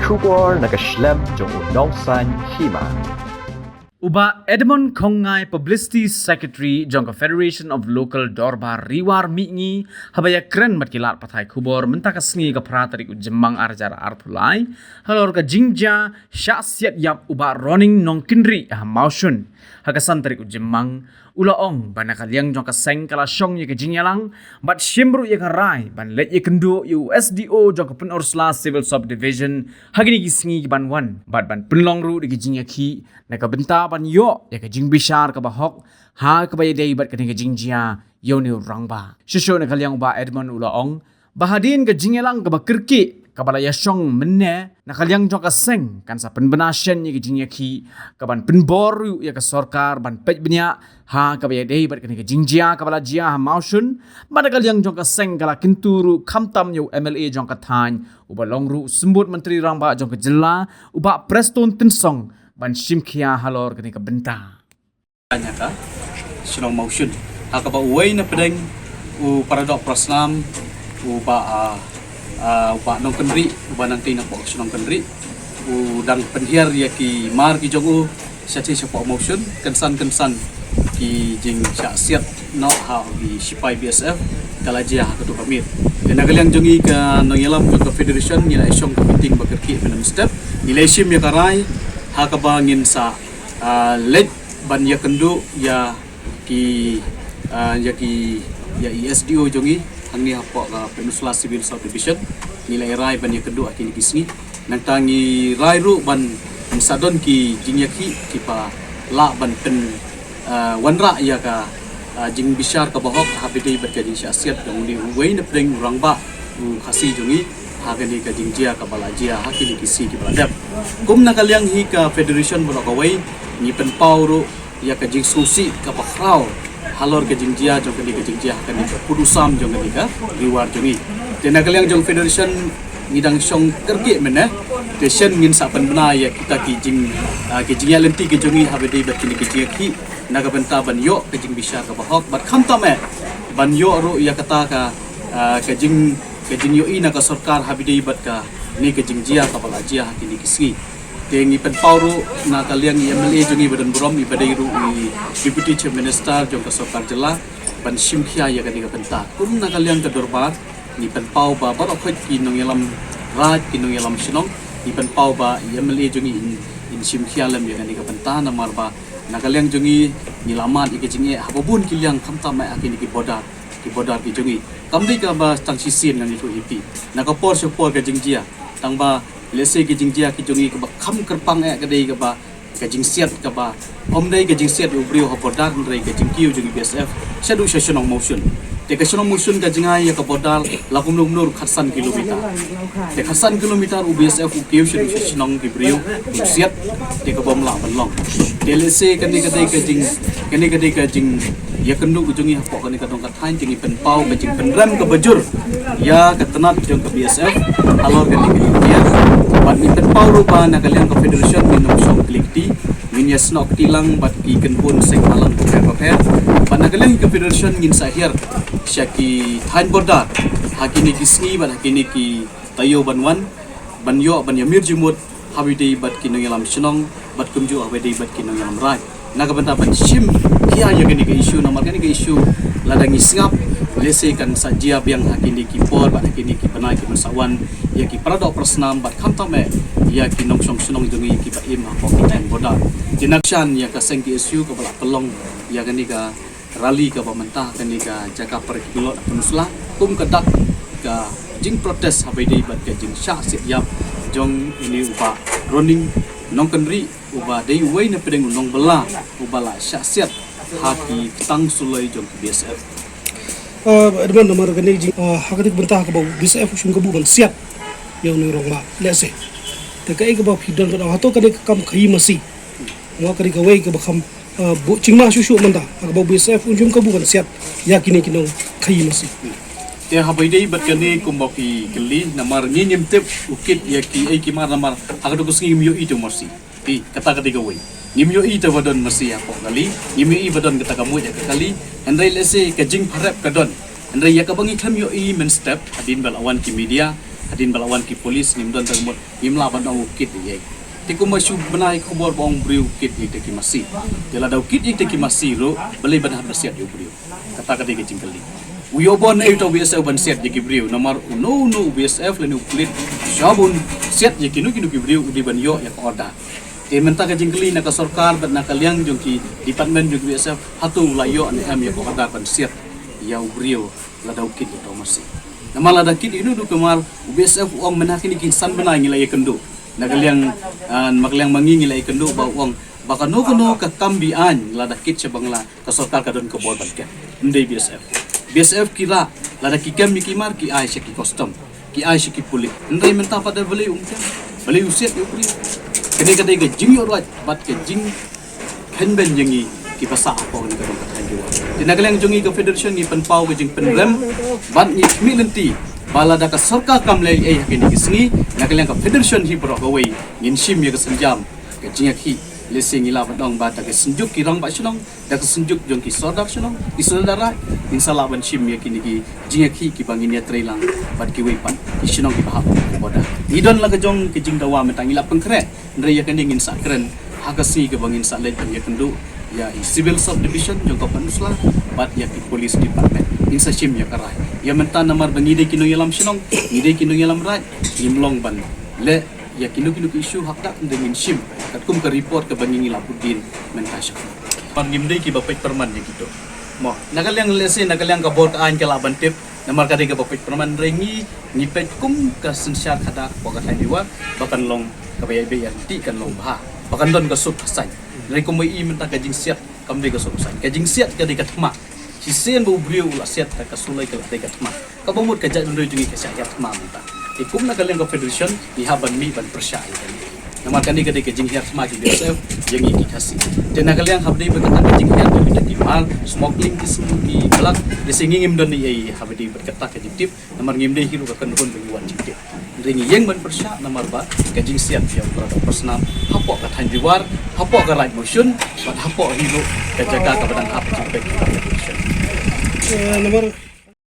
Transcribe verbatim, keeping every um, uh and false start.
Khubor na ka shlem jong u Nongsaiñ Hima. U Bah Edmund Khongngai, Publicity Secretary jong ka Federation of Local Dorbar Ri War Mihngi, haba ïakren bad ki lad pathai khubor mynta ka sngi ka phra tarik u Jymmang ar hajar arphew lai, halor ka jingjia shah siat ïap u Bah Ronning Nongkynrih ha Mawshun. Ha ka san tarik u Jymmang, u la ong ba na ka liang jong ka seng ka la shong ïa ka jingïalang bad shim ruh ïa ka rai ban leit ïakynduh ïa u S D O jong ka Pynursla Civil Subdivision ha kine ki sngi ki ban wan, bad ban pynlong ruh da ka jingïakhih na ka bynta ban ïoh ïa ka jingbishar kaba hok ha kaba ïadei bad kane ka jingjia ïa une u rangbah. Shuh shuh na ka liang u Bah Edmund u la ong ba hadien ka jingïalang kaba kyrkieh kaba la ïashong mynne, na ka liang jong ka seng kan sa pynbna shen ïa ka jingïakhih kaban pynbor ruh ïa ka sorkar ban peit bniah ha kaba ïadei bad kane ka jingjia kaba la jia ha Mawshun. Bad na ka liang jong ka seng ka la kyntu ruh khamtam ïa u M L A jong ka thaiñ uba long ruh u symbud myntri rangbah jong ka jylla, u Bah Prestone Tynsong, ban shim khia halor kane ka bynta. Ïa ka shnong Mawshun, ha kaba uwei na pdeng u paradoh parasnam, u Bah, ah, ah, u Bah Nongkynrih, uba nangtei na poh shnong Kynrih, u dang pynhiar ïa ki mar ki jong u shathie shapoh Mawshun. Kynsan kynsan ki jingshah siat noh ha ki shipai B S F ka la jia ha kato ka miet. Te na ka liang jong ngi ka nongïalam jong ka federation ngi la ïashong ka meeting ba kyrkieh mynne mynstep, ngi la ïashim ïa ka rai ha kaba ngin sa, ah, leit ban ïakynduh ïa ki, ah, ïa ki, ïa i S D O jong ngi hangne hapoh ka Pynursla Civil Subdivision. Ngi la rai ban ïakynduh ha kine ki sngi. Nangta ngi rai ruh ban sa don ki jingïakhih kiba lah ban pyn, ah, wanrah ïa ka, ah, jingbishar kaba hok haba ïadei bad ka jingshah siat jong une uwei na pdeng u rangbah u Khasi jong ngi ha kane ka jingjia kaba la jia ha kine ki sngi kiba la dep. Kum na ka liang hi ka federation baroh kawei, ngi pynpaw ruh ïa ka jingsngewsih kaba khraw halor ka jingjia jong kane ka jingjia ha kane ka pud u sam jong kane ka Ri War jong ngi. Te na ka liang jong federation ngi dang shong kyrkieh mynne, te shen ngin sa pynbna ïa kita ki jing, ah, ki jingïaid lynti ki jong ngi haba ïadei bad kine ki jingïakhih na ka bynta ban ïoh ka jingbishar kaba hok bad khamtam eh ban ïoh ruh ïa kata ka, ah, ka jing, ka jingïohi na ka sorkar haba ïadei bad kane ka jingjia kaba la jia ha kine ki sngi. Te ngi pynpaw ruh na ka liang i M L A jong ngi ba don burom, iba dei ruh i Deputy Chief Minister jong ka sorkar jylla, ban shim khia ïa kane ka bynta. Kum na ka liang ka dorbar, ngi pynpaw ba baroh khoit ki nongïalam raid, ki nongïalam shnong, ngi pynpaw ba i M L A jong ngi in, in shim khia lem ïa kane ka bynta, namar ba na ka liang jong ngi ngi la mad ïa ka jingeh ha ba bun ki liang, khamtam eh ha kine ki border, ki border ki jong ngi. Kam dei kaba tang shisien ngan ïathuh ïa phi, na ka por sha ka por ka jingjia, tang ba lehse ka jingjia ki jong ngi kaba kham kyrpang eh ka dei kaba ka jingsiat kaba, ym dei ka jingsiat ïa u briew ha border, hynrei ka jingkiew jong i B S F shaduh sha shnong Mawshun. Te ka shnong Mawshun ka jngai ïa ka border la kumno kumno ruh khatsan kilometer. Te khatsan kilometer u B S F u kiew shaduh sha shnong ki briew, u siat, te ka bym lah ban long. Te lehse kane ka dei ka jing, kane ka dei ka jingïakynduh ka jong ngi hapoh kane ka dong ka thaiñ, te ngi pynpaw ka jingpynrem kaba jur ïa ka tnat jong ka B S F halor kane ka jingïa. Bad ngi pynpaw ruh ba na ka liang ka federation ngin ym shong kli kti, ngin ïasnoh kti lang bad ki kynhun seng bhalang bapher bapher. Bad na ka liang ka federation ngin sa hiar sha ki thaiñ border ha kine ki sngi bad ha kine ki taïew ban wan, ban ïoh ban ïamir jingmut haba ïadei bad ki nongïalam shnong bad kumjuh haba ïadei bad ki nongïalam raid, na ka bynta ban shim khia ïa kane ka issue, namar kane ka issue lada ngi sngap, lehse kan sa jia biang ha kine ki por bad ha kine ki bnai kiban sa wan ïa ki paradoh parasnam bad khamtam eh ïa ki nongshong shnong jong ngi kiba im hapoh ki thaiñ border. Te na ka shan ïa ka seng K S U kaba la pynlong ïa kane ka rally kaba mynta ha kane ka jaka para ki bilot ha Pynursla kum ka dak ka jingprotest haba ïadei bad ka jingshah siat ïap jong une u Bah Ronning Nongkynrih, uba dei uwei na pdeng u nongbylla uba la shah siat ha ki ktang suloi jong ki B S F. Ah, Edmund, namar kane ka jing, ah, ha kane ka bynta kaba u B S F u shim kabu ban siat ïa une u rangbah, lehse. Te kaei kaba phi don ban ong, hato kane ka kam khaïi masi? Mo kane kawei kaba kham, ah, buh jingma shuh shuh mynta, ha kaba u B S F un shim kabu ban siat ïa kine ki nongkhaïi masi. Te haba ïadei bad kane kumba phi kylli, namar ngi ngim tip u kit ïa kiei ki mar, namar ha kato ka sngi ngim ïohi te u masi. Te kata ka dei kawei. Ngim ïohi te ba don masi hapoh kali, ngim ïohi ba don kata ka muid ha ka kali. Hynrei lehse ka jingpharep ka don. Hynrei ïa kaba ngi khlem ïohi mynstep hadien ba la wan ki media, Hadien ba la wan ki police ngim don tang mut, ngim lah ban ong u kit ïa ei. Te kumba shu bnai khubor ba ong briew u kit ïa ki masi. Te lada u kit ïa ki masi ruh, balei ban hap da siat ïa u briew. Kata ka dei ka jingkylli. U ïoh ban ei uta u B S F ban siat ïa ki briew, namar uno uno u B S F lane u pulit, sha ban siat ïa kino kino ki briew u dei ban ïoh ïa ka order. Te mynta ka jingkylli na ka sorkar bad na ka liang jong ki department jong ki B S F, hato u la ïoh ne em ïa ka order ban siat ïa u briew lada u kit ïa uta u masi. Namar lada kit ïa uno uno u kamar, u B S F u ong mynta kine ki san bnai ngi la ïakynduh. Na ka liang, ah, na ka liang ma ngi ngi la ïakynduh ba u ong ba kano kano ka kam be-aiñ lada kit sha Bangla, ka sorkar ka don ka bor ban kem. Ym dei B S F. B S F ki rah, lada ki kem ïa ki mar ki ai sha ki custom, ki ai sha ki pulit. Hynrei mynta pat da balei um kem, balei u siat ïa u briew. Kane ka dei ka jingïoh ruh bad ka jingkheiñ beiñ ïa ngi kiba sah hapoh kane ka dong ka thaiñ Jowai. Te na ka liang jong ngi ka federation ngi pynpaw ka jingpynrem bad ngi khmih lynti ba lada ka sorkar kam leh ei ha kine ki sngi, na ka liang ka federation hi baroh kawei ngin shim ïa ka sienjam ka jingïakhih. Lehse ngi lah ban ong ba da ka synjuk ki rangbah shnong, da ka synjuk jong ki sordar shnong, ki sordar raid, ngin sa lah ban shim ïa kine ki jingïakhih kiba ngin ïatrei lang bad kiwei pat ki shnong kiba hap border. Ngi don la ka jong ka jingdawa mynta ngi la pynkhreh, hynrei ïa kane ngin sa kren ha ka sngi kaba ngin sa leit ban ïakynduh ïa i civil sub division jong ka peninsula bad ïa ki police department. Ngin sa shim ïa ka rai. Ïa mynta namar ba ngi dei ki nongïalam shnong, ngi dei ki nongïalam raid, ngim long ban leh ïa kino kino ki issue ha khadar, hynrei ngin shim katkum ka report kaba ngi ngi la put dien mynta sha khmat. Namar ngim dei kiba peit pyrman ïa kito. Mo, na ka liang lehse na ka liang ka bor ka aiñ ka lah ban tip, namar ka dei kaba peit pyrman, hynrei ngi ngi peit kum ka synshar khadar hapoh ka thaiñ Jowai ba kan long kaba ïaibeh ïaryntih, kan long bha, ba kan don ka suk ka saiñ. Hynrei kumba i mynta ka jingsiat kam dei ka suk ka saiñ. Ka jingsiat ka dei ka thma. Shisien ba u briew u la siat ka suloi ka la dei ka thma. Kaba mut ka jaitbynriew jong ngi ka shah hiar thma mynta. Te kum na ka liang ka federation ngi hap ban mih ban pyrshah ïa kane. Namar kane ka dei ka jinghiar thma ki B S F ïa ngi ki Khasi. Te na ka liang haba dei ba kata ka jinghiar jong kita ki mar smuggling ki smu ki blak, lehse ngi ngim don ei ei haba dei ba kata ka jingtip. Namar ngim dei hi ruh ka kynhun ba ngi wan jingtip. Hynrei ngi ïeng ban pyrshah namar ba ka jingsiat ïa u Brother Parsnam hapoh ka thaiñ Jowai, hapoh ka Raid Mawshun bad hapoh hi ruh ka jaka kaba dang hap jingpeit ka Raid Mawshun. Eh, namar